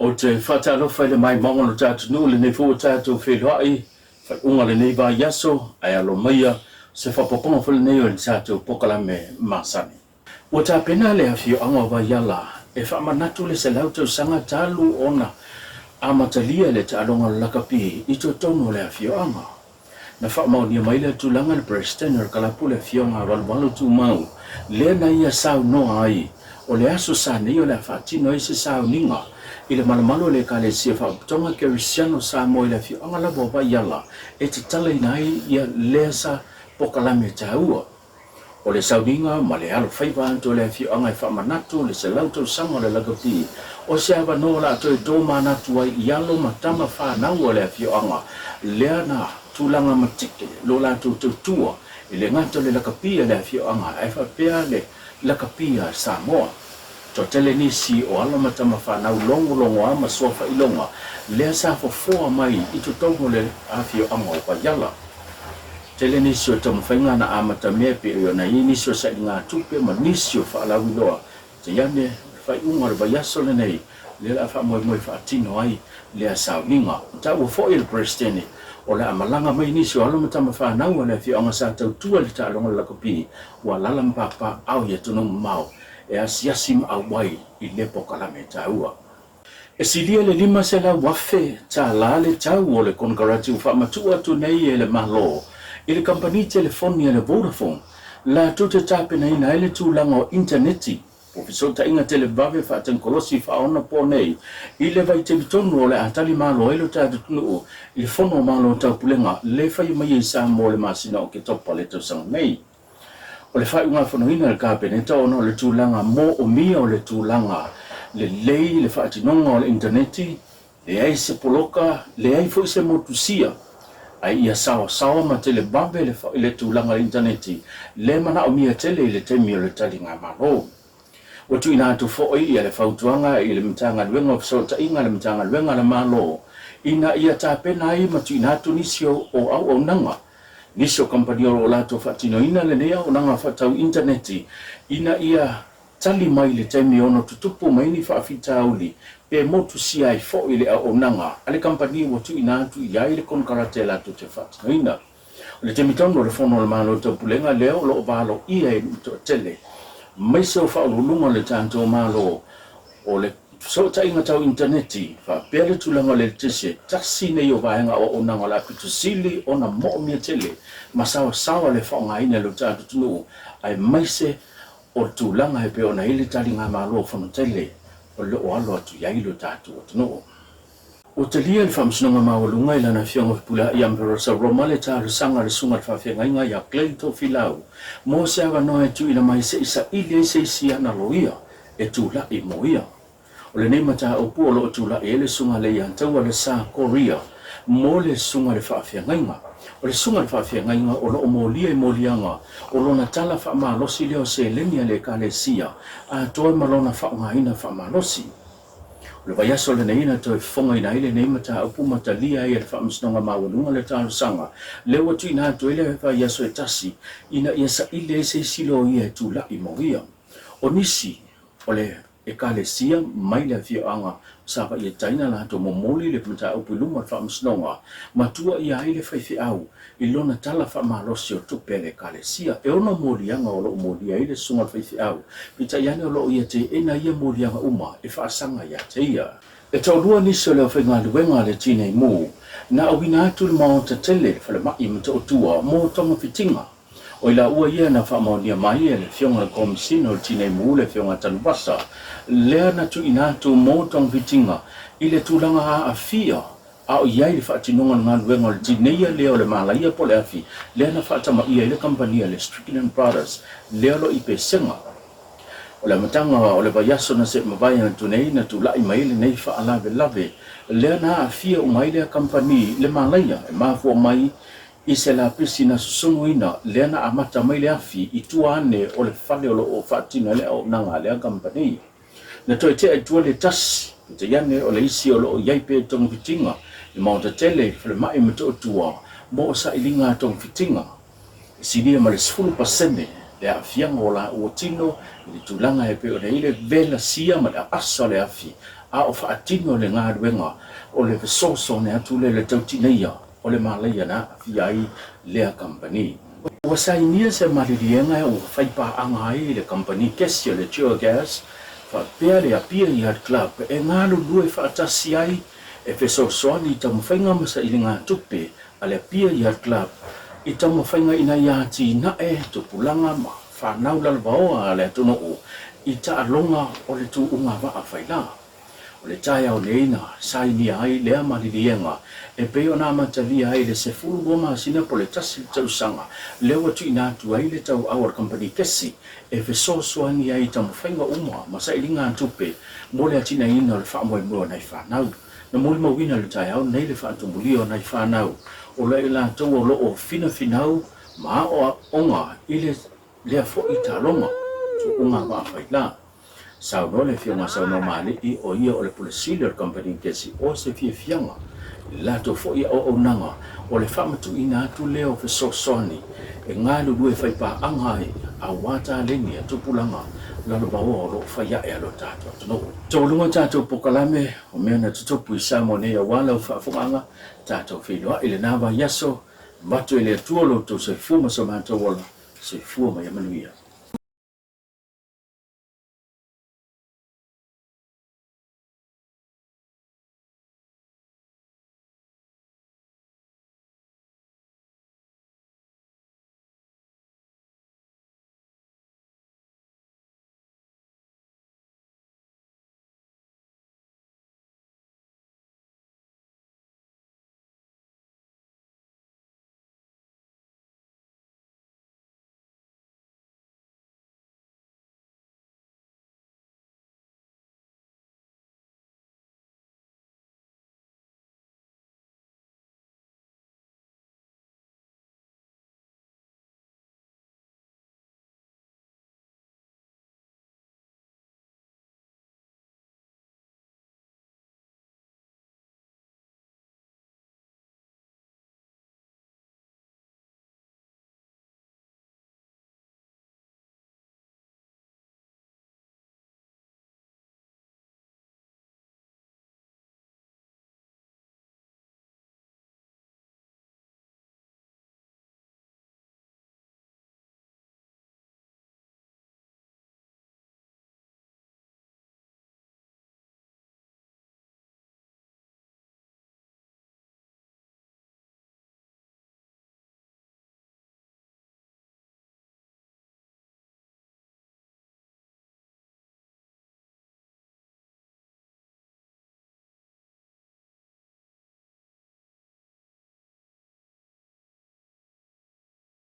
Ou te faatalofa i le maimoaga o lo tatou atunuu i lenei foi ua tatou feiloai i faaiuga o lenei vaiaso, ae alo maia se faaopoopoga foi lenei o le tatou polokalame masani. Ua tapena le afioaga o Vaiala e faamanatu le 100 tausaga talu ona amatalia le taaloga o le lakapi i totonu o le afioaga. Na faamaonia mai lea tulaga e le Peresetene o le Kalapu le Afioga a Valuvalu Tumau, lea na ia saunoa ai, o le aso sa nei o le a faatino ai se sauniga i le malumalu o le Ekalesia Faapotopotoga Kerisiano Samoa i le afioaga lava o Vaiala e tatalaina ai ia lea sa pokalame taua. O le sauniga ma le alofaiva atu o le afioaga e faamanatu le 100 tausaga o le lakapi, o se avanoa o le a toe tomanatu ai i alo ma tama fanau o le afioaga lea na tulaga matike lo latou tautua i le gata o le lakapi a le afioaga ae faapea le lakapi a Samoa. Toatele nisi o alo ma tama fanau logologoa ma suafailoga lea sa fofoa mai i totonu o le afioaga o Vaiala. Tele nisi o taumafaiga na amatamea e pei ona i ai nisi o sailigatupe ma nisi o faalauiloa te ane o le faaiuga o le vaiaso lenei lea o le a faamoemoe faatino ai lea sauniga. Ua taua foi e le Peresetene o le a malaga mai nisi o alo ma tama fanau a le afioaga sa tautua i le taaloga o le lakapi ua alaala ma papaaao i atunuu mamao e asiasi ma auai i lea polokalame taua. E silia le $500,000 le tau o le konekarate ua faamatuu atu nei e le Malo i le kamupani telefoni a le Vodafone latou te tapenaina ai le tulaga o initaneti po o fesootaiga televave faatenikolosi faaonaponei i le vaitaimi tonu o le a tali malo ai lo tatou atunuu i le Fono a Malo o Taupulega le faia mai ai i Samoa i le masina o Oketopa le tausaga nei. O le faaiugafonoina e le Kapeneta ona o le tulaga moomia o le tulaga lelei i le faatinoga o le initaneti, leai se poloka, leai foi se motusia, ae ia saoasaoa ma televave le le tulaga o le initaneti le manaomia tele i le taimi o le taligamalo. Ua tuuina atu foi ia le fautuaga i le Matagaluega o Fesootaiga le Matagaluega a le Malo ina ia tapena ai ma tuuina atu nisi o auaunaga Nisi o kamupani o lo o latou faatinoina lenei auaunaga faatau initaneti ina ia tali mai i le taimi e ono tutupu mai ni faafitauli pe motusia ai foi le auaunaga a le kamupani ua tuuina atu i ai le konekarate latou te faatinoina. O le taimi tonu o le Fono a le Malo Taupulega lea o lo o valoia e le toatele aemaise o faauluuluga o le tatou Malo o le fesootaiga tau initaneti faapea le tulaga o le eletise, tasi nei o vaega auaunaga o le a pito sili ona moomia tele ma saoasaoa le faaaogaina e lo tatou atunuu aemaise o le tulaga e pei ona i ai le taligamalo fonotele o lo o alo atu i ai lo tatou atunuu. Ua talia e le Faamasinoga Maualuga i lana Afioga Fepuleai Amperosa Roma le talosaga a le Susuga i le Faafeagaiga ia Glen Tofilau mo se avanoa e tuuina mai se i saili ai se isi ana loia e tulai mo ia. O lenei mataupu o lo o tulai ai le Susuga Leiataua Lesa Koria mo le Susuga i le Faafeagaiga. O le Susuga i le Faafeagaiga o lo o molia i moliaga o lona tala faamalosi lea o seleni a le Ekalesia atoa ma lona faaaogaina faamalosi. O le vaiaso lenei na toe fofogaina ai lenei mataupu ma talia ai e le Faamasinoga Maualuga le talosaga lea ua tuuina atu ai le vaiaso e tasi ina ia saili ai se isi loia e tulai mo ia. O nisi o le Ekalesia mai le afioaga o Savaii e tai na latou momoli le mataupu i luma o le Faamasinoga ma tuuaia ai le faifeau i lona tala faamalosi o tupe a le Ekalesia. E ono moliaga o lo o molia ai le susuga o le faifeau, peitai ane o lo o ia teena ia moliaga uma e faasaga ia te ia. E toalua nisi o le aufaigaluega a le Tinei Mu na auina atu i le maota tele i le falemai Motootua mo togafitiga. O i laua ia na faamaonia mai e le Afioga i le Komesina o le Tinei Mu le Afioga Tanuvasa lea na tuuina atu mo togafitiga i le tulaga aafia A o i ai le faatinoga o le galuega o le tineia lea o le malaia po o le afi lea na faatamaia ai le kamupani a le Strickland Brothers lea o lo o i Pesega. O le amataga o le vaiaso na seʻi mavae atu nei na tulai mai ai lenei faalavelave lea na aafia uma ai lea kamupani le malaia e mafua mai i se lapisi na susunuina lea na amata mai le afi i tua ane o le fale o lo o faatino ai le auaunaga a lea kamupani. Na toe tea i tua le tasi, peitai ane o le isi o lo o i ai pea i togafitiga i Maota Tele i le falemai Motootua mo sailiga a togafitiga. E silia ma le 10% le aafiaga o laua tino i le tulaga e pei ona i ai le velasia ma le aasa o le afi. a o faatino le galuega o le fesoasoani atu lea i le tautineia o le malaia na aafia ai lea kamupani. Ua sainia se maliliega ua fai paaga ai le kamupani kesi o le Geogas faapea le Apia Yacht Club e galulue faatasi ai e fesoasoani i taumafaiga ma sailigatupe a le Apia Yacht Club i taumafaiga ina ia atinae tupulaga ma fanau lalovaoa a le atunuu i taaloga o le tuuga vaa faila. O le taeao nei na sainia ai lea maliliega e pei ona amatalia ai le 12 masina po o le tasi le tausaga lea ua tuuina atu ai le tauau a le kamupani kesi e fesoasoani ai i taumafaiga uma ma sailigatupe mo le atinaeina o le faamoemoe o nai fanau. Na molimauina i le taeao nei le faatumulia o nai fanau o i latou o lo o finafinau ma aoaoga i le lea foi taaloga tuuga vaafaila. Saunoa le Afioga Saunoa Maali'i o ia o le Pule Sili o le Kamupani Kesi o se fiafiaga i le latou foi auaunaga o le faamatuuina atu lea o fesoasoani e galulue faipaaga ai aua taleni a tupulaga lalovaoa o lo o fai ae a lo tatou atunuu. Taualuga tatou polokalame o mea na tutupu i Samoa nei aua lau faafofogaaga, tatou feiloai i lena vaiaso, avatu e le Atua lo outou soifua ma so matou ola, soifua ma ia manuia.